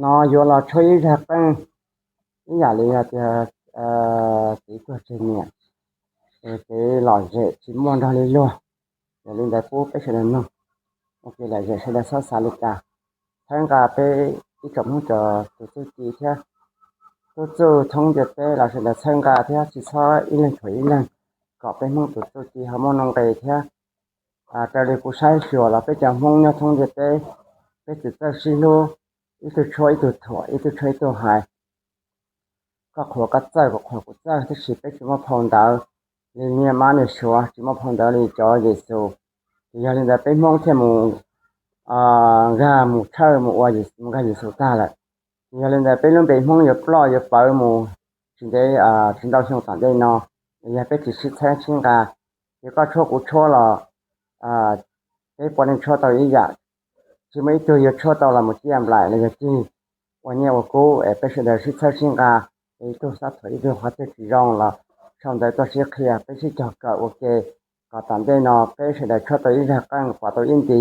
no yuav los tshuab ib zag qeej ib yam li hais tias txiv tuag tseg niam, ces lom zem tsis muaj nrog li luag. Yog li ntawd pub peb sawv daws mloog ua ke, lom zem sawv daws txhob xav li cas. Txhawb nqa peb ib tsoom Hmoob cov tus txuj ci thiab tub txuj thoob ntiaj teb los sawv daws txhawb nqa thiab tsis txhob ib leeg thuam ib leeg, kom peb Hmoob tus txuj ci ho muaj nuj nqis thiab. Raws li kuv saib xyuas los peb cov Hmoob nyob thoob ntiaj teb, peb tsis txawj sib hlub, ib tug tshuab ib tug thuam, ib tug tshuab ib tug hais. Koj qhuas koj txawj, kuv qhuas kuv txawj, tab sis peb tsis muaj phau ntawv li niag mab niag suav, tsis muaj phau ntawv li cov Yexus. Ces yog li ntawd peb Hmoob thiaj mus nkag mus tshawj mus ua, mus nkag Yexus tag lawm. Ces yog li ntawd peb lub npe Hmoob yuav ploj yuav pawv mus tsis ntev, tsis ntau xyoo tom ntej no. Yog peb tsis sib txhawb sib nqa, ces koj tshuab kuv tshuab los peb puav leej tshuab tau ib yam, tsis muaj ib tug yuav tshuab tau los mus ciaj nplaim los yog cig ua nyiaj ua kub. Es peb sawv daws sib txhawb sib nqa, es ib tug xav thuam ib tug qhov twg tsis zoo los sau ntawv tuaj sib qhia, peb sib cog kawm ua ke, kom tom ntej no peb sawv daws tshuab tau ib zag qeej, pom tau ib nti,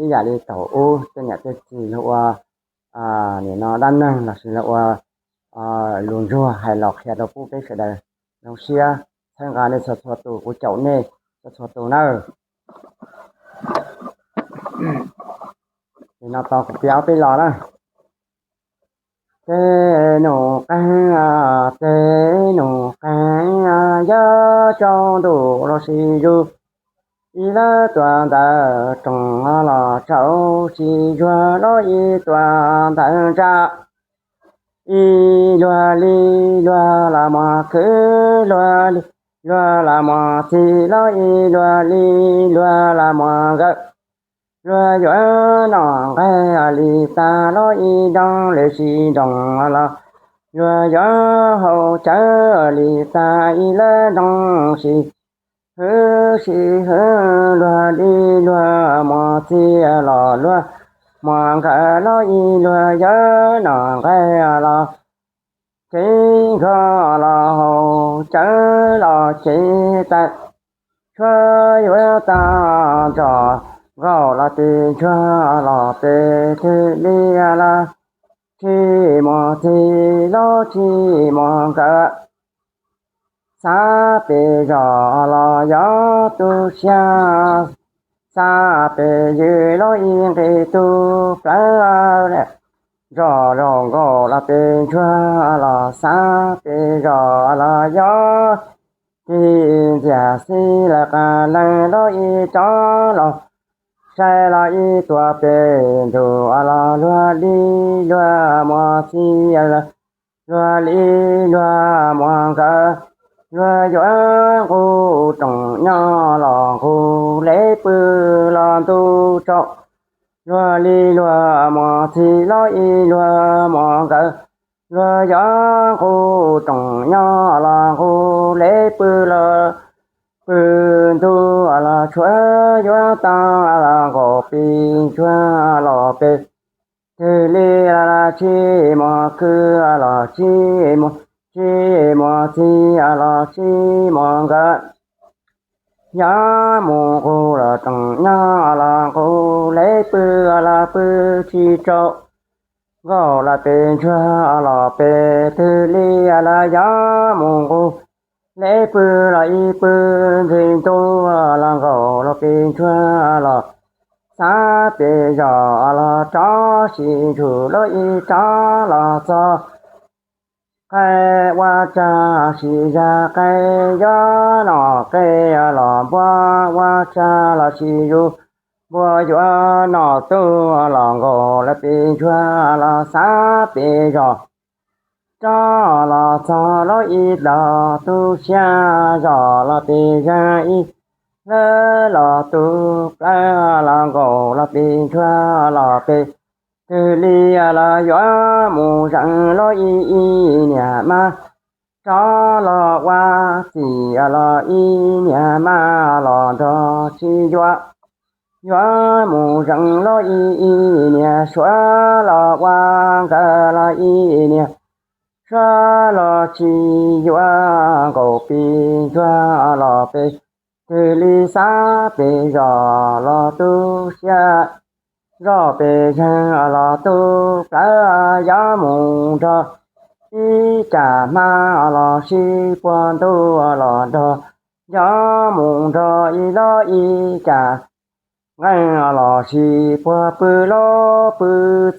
ib yam li thaum ub tej niam tej txiv los ua, nim no dab neeg los sis los ua lus ntsuag hais los qhia rau pub peb sawv daws zoo siab. Txhawb nqa nej txhua txhua tus, kuv caum nej txhua txhua tus nawb. Ces no tau kuv piav peb los na. Tej nus qeeg, tej nus qeeg, yog tsaus ntuj los sis zuag, ib lawv tuaj ntawm rooj los tsaus tsis zuag, los ib tuaj ntawm ntsa. Ib luag li luag los muaj kwv, luag li luag los muaj txiv, los ib luag li luag los muaj nkawm. Luag yuav noj nqaij li tas, los ib nroog li sib nroog los, luag yuav haus cawv li tas, ib lawv nroog sib hwv sib hwv. Luag li luag muaj txiv los luag muaj nkawm, los ib luag yuav noj nqaij los cev nkoj, los haus cawv los cev tas. Tshuav yuav tag nrho, nkaum los pes ntsuag los pes twg li los tsis muaj txiv, los tsis muaj nkawm. Xav pes zos los yog tu siab, xav pes ywg los ib nqe tu plawv. Zos zaum nkaus los pes ntsuag los xav pes zos los yog tig ntxias xib lawv qas leej, los ib tsov los sai los ib tuaj pes ntuj los luag li luag muaj txiv, luag li luag muaj nkawm. Luag yuav nqus rooj nyob los nqus leb pw los ntuj tsaus. Luag li luag muaj txiv, los ib luag muaj nkawm. Luag yuav nqus rooj nyob los nqus leb pw los pw ntuj los tshuav yuav tag los nkaum pes ntsuag los pes twg li los tsis muaj kwv los tsis muaj, tsis muaj txiv los tsis muaj nkawm. Yog mus nqus los rooj nyob los nqus leb pw los pw tsis tsaus. Nkaum los pes ntsuag los pes twg li los yog mus nqus leb pw los ib pw ntxig ntuj los nkaum los pes ntsuag los xav pes zos los rov sim ntsuj los ib rov los txog. Qaib ua tsa sim zag qaib, yog noj qaib los npua ua tsa los sis zus, npua yuav noj tub los nkaum los pes ntsuag los xav pes zos. Rov los txog los ib los tu siab, zos los pes zag ib lawv los tu plawv, los nkaum los pes ntsuag los pes twg li los yuav mus zeem los ib ib niag mas rov los ua txim los ib niag mas los nrog tsis yuav. Yuav mus zeem los ib ib niag suav los ua nkawm los ib niag suav los tsis yuav, nkaum pes ntsuag los pes twg li xav pes zos los tu siab. zoj pes zeeg los tu plawv, yuav mus nrog ib cam hmab los sib puag ntuj los nrog, yuav mus nrog ib los ib cam nqeeg los sis puag pw los pw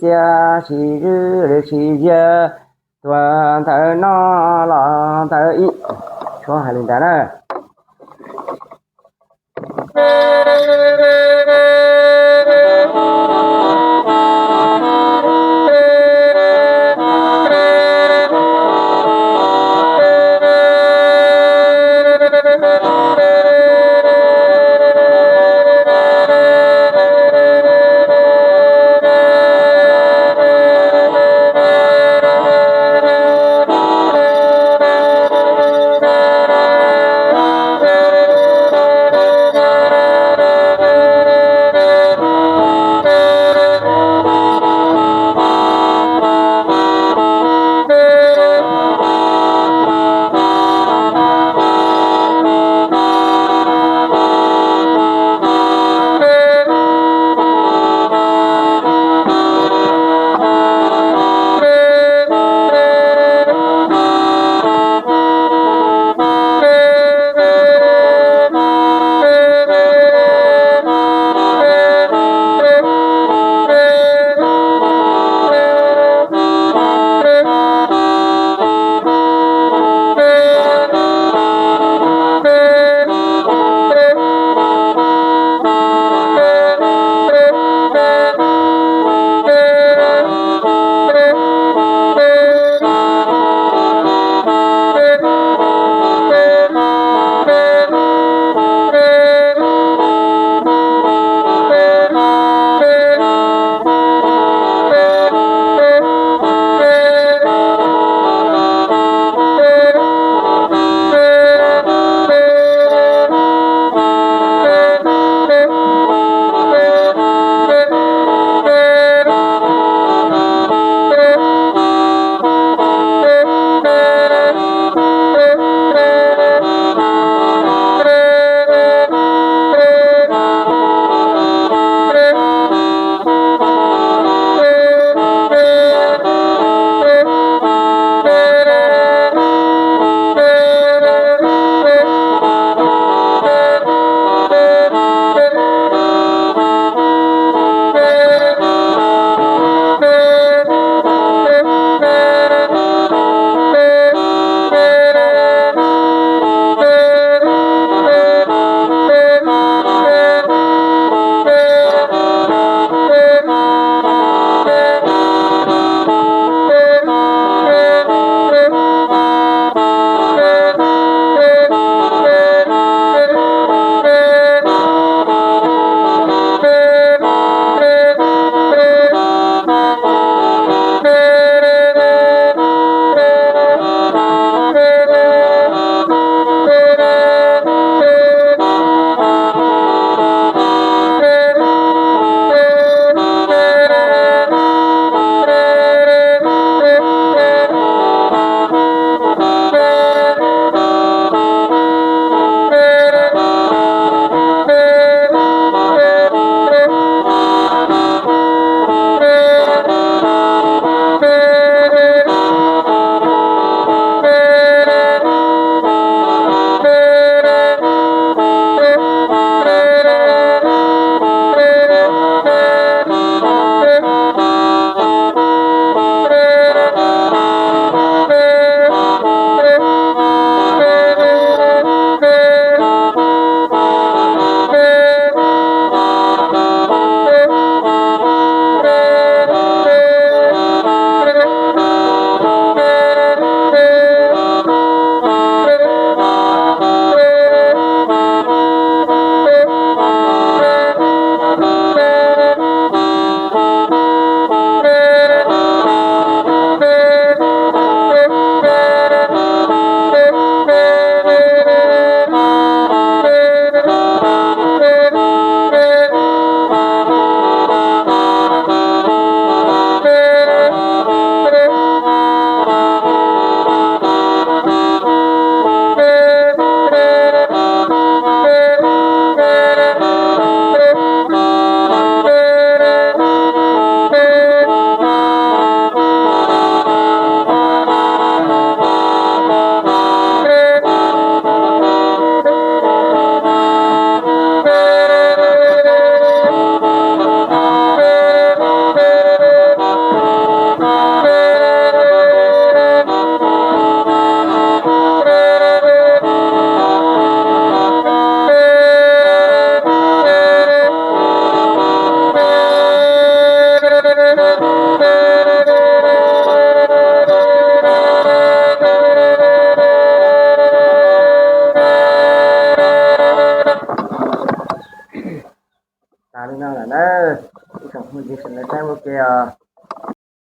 txias sis zwj sis ziag, tuag ntawm no los ntawm ib, suav hais li ntawd na.